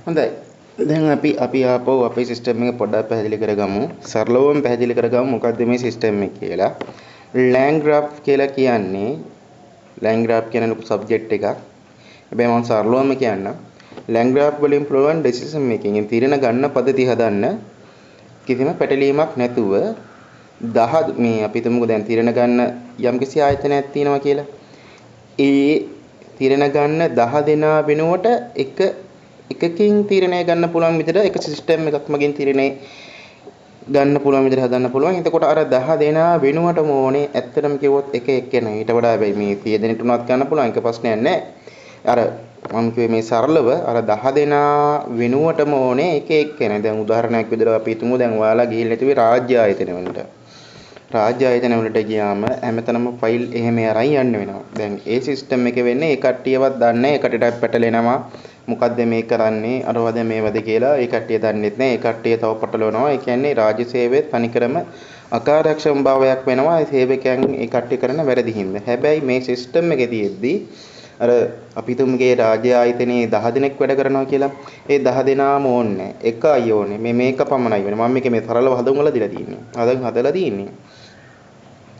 හොඳයි. දැන් අපි අපි ආපහු අපේ සිස්ටම් එක පොඩ්ඩක් පැහැදිලි කරගමු. සරලවම පැහැදිලි කරගමු මොකද්ද මේ සිස්ටම් එක කියලා. ලෑන් ග්‍රාෆ් කියලා කියන්නේ ලෑන් ග්‍රාෆ් කියන ලොකු සබ්ජෙක්ට් එකක්. හැබැයි මම සරලවම කියන්නම්. ලෑන් ග්‍රාෆ් වලින් පුළුවන් ඩිසිෂන් මේකින් තීරණ ගන්න පද්ධති හදන්න කිසිම පැටලීමක් නැතුව 10 මේ අපි හිතමුකෝ දැන් තීරණ ගන්න යම්කිසි ආයතනයක් තියෙනවා කියලා. ඒ තීරණ ගන්න 10 දෙනා වෙනුවට එකකින් තීරණය ගන්න පුළුවන් විදිහට එක සිස්ටම් එකක් මගින් තීරණය ගන්න පුළුවන් විදිහට හදන්න පුළුවන්. එතකොට අර 10 දෙනා වෙනුවටම ඕනේ ඇත්තටම කිව්වොත් එක එක්කෙනා. ඊට වඩා හැබැයි මේ 100 දෙනෙක්ට උනත් ගන්න පුළුවන්. එක ප්‍රශ්නයක් නෑ. අර මම කිව්වේ මේ සරලව අර 10 දෙනා වෙනුවටම ඕනේ එක එක්කෙනා. දැන් උදාහරණයක් විදිහට අපි හිතමු දැන් ඔයාලා ගිහිල්ලා තිබේ රාජ්‍ය ආයතන වලට. රාජ්‍ය ආයතන වලට ගියාම හැමතැනම ෆයිල් එහෙම අරන් යන්න වෙනවා. දැන් ඒ සිස්ටම් එකේ වෙන්නේ ඒ කට්ටියවත් දන්නේ නැහැ. ඒ කට්ටියට පැටලෙනවා. මොකද්ද මේ කරන්නේ අරවද මේවද කියලා ඒ කට්ටිය දන්නෙත් නෑ. ඒ කට්ටිය තව පටලවනවා. ඒ කියන්නේ රාජ්‍ය සේවයේ තනිකරම අකාර්යක්ෂම භාවයක් වෙනවා ඒ සේවකයන් ඒ කට්ටිය කරන වැරදි හින්දා. හැබැයි මේ සිස්ටම් එකේ තියෙද්දි අර අපි හිතමුගේ රාජ්‍ය ආයතනයේ 10 දෙනෙක් වැඩ කරනවා කියලා. ඒ 10 දෙනාම ඕනේ නෑ. එකයි ඕනේ. මේ මේක පමණයි ඕනේ. මම මේක මේ සරලව හදමුලා දීලා තියෙන්නේ. හදලා තියෙන්නේ.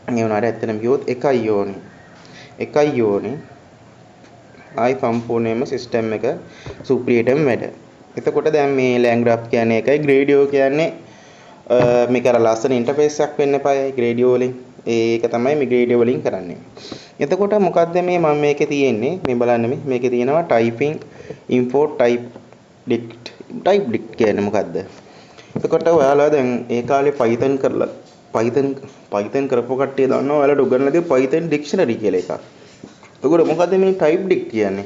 ඒ වුණාට ඇත්තටම කිව්වොත් එකයි ඕනේ. එකයි ඕනේ. ආයි සම්පූර්ණයෙන්ම සිස්ටම් එක සුපිරියටම වැඩ. එතකොට දැන් මේ ලෑන් ග්‍රාෆ් කියන්නේ එකයි ග්‍රේඩියෝ කියන්නේ මේක අර ලස්සන ඉන්ටර්ෆේස් එකක් වෙන්න එපායි ග්‍රේඩියෝ වලින්. ඒක තමයි මේ ග්‍රේඩියෝ වලින් කරන්නේ. එතකොට මොකද්ද මේ මම මේකේ තියෙන්නේ මේ බලන්න මේ මේකේ තියෙනවා typing import type dict type dict කියන්නේ මොකද්ද? එතකොට ඔයාලා දැන් ඒ කාලේ Python කරලා Python කරපු කට්ටිය දන්නවා ඔයාලට උගන්වලා තිබ්බ Python dictionary කියලා එකක්. එතකොට මොකද්ද මේ type dict කියන්නේ?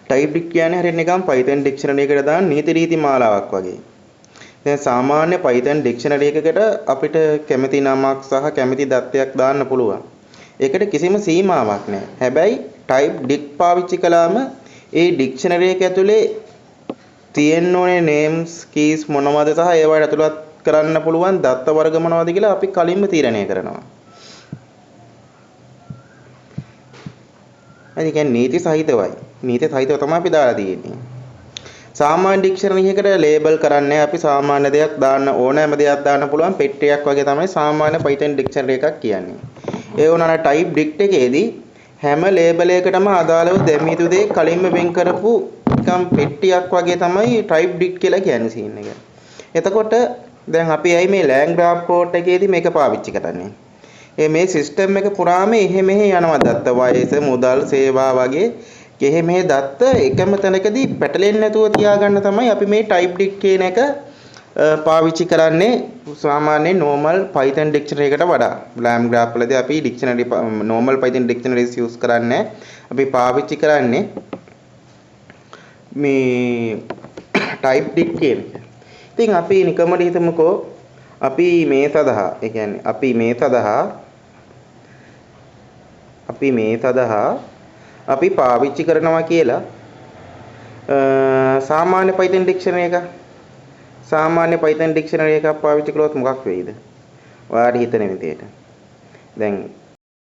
Type dict කියන්නේ හරියට නිකන් Python dictionary එකට දාන නීති රීති මාලාවක් වගේ. දැන් සාමාන්‍ය Python dictionary එකකට අපිට කැමති නමක් සහ කැමති දත්තයක් දාන්න පුළුවන්. ඒකට කිසිම සීමාවක් නැහැ. හැබැයි type dict පාවිච්චි කළාම ඒ dictionary එක ඇතුලේ තියෙන්න ඕනේ names keys මොනවද සහ ඒවට ඇතුළත් කරන්න පුළුවන් දත්ත වර්ග මොනවද කියලා අපි කලින්ම තීරණය කරනවා. ඒ කියන්නේ නීති සහිතවයි. නීති සහිතව තමයි අපි දාලා තියෙන්නේ. සාමාන්‍ය ඩික්ෂනරි එකකට ලේබල් කරන්නේ අපි සාමාන්‍ය දෙයක් දාන්න ඕනෑම දෙයක් දාන්න පුළුවන් පෙට්ටියක් වගේ තමයි සාමාන්‍ය Python dictionary එකක් කියන්නේ. ඒ වුණාට type dict එකේදී හැම ලේබල් එකකටම අදාළව දැමිය යුතු දේ කලින්ම වෙන් කරපු නිකන් පෙට්ටියක් වගේ තමයි type dict කියලා කියන්නේ සීන් එක. එතකොට දැන් අපි ඇයි මේ ලෑන් ග්‍රාෆ් කෝඩ් එකේදී මේක පාවිච්චි කරන්නේ? ඒ මේ සිස්ටම් එක පුරාම එහෙ මෙහෙ යනවා දත්ත වයස මුදල් සේවා වගේ එහෙ මෙහෙ දත්ත එකම තැනකදී පැටලෙන්නේ නැතුව තියාගන්න තමයි අපි මේ type dict කියන එක පාවිච්චි කරන්නේ සාමාන්‍යයෙන් normal Python dictionary එකට වඩා. ලෑම් ග්‍රාෆ් වලදී අපි dictionary normal Python dictionaries use කරන්නේ අපි පාවිච්චි කරන්නේ මේ type dict කියන එක. ඉතින් අපි නිකමට හිතමුකෝ අපි මේ සඳහා ඒ කියන්නේ අපි මේ සඳහා අපි පාවිච්චි කරනවා කියලා සාමාන්‍ය Python dictionary එකක් සාමාන්‍ය Python dictionary එකක් පාවිච්චි කළොත් මොකක් වෙයිද? ඔයාලට හිතෙන විදියට. දැන්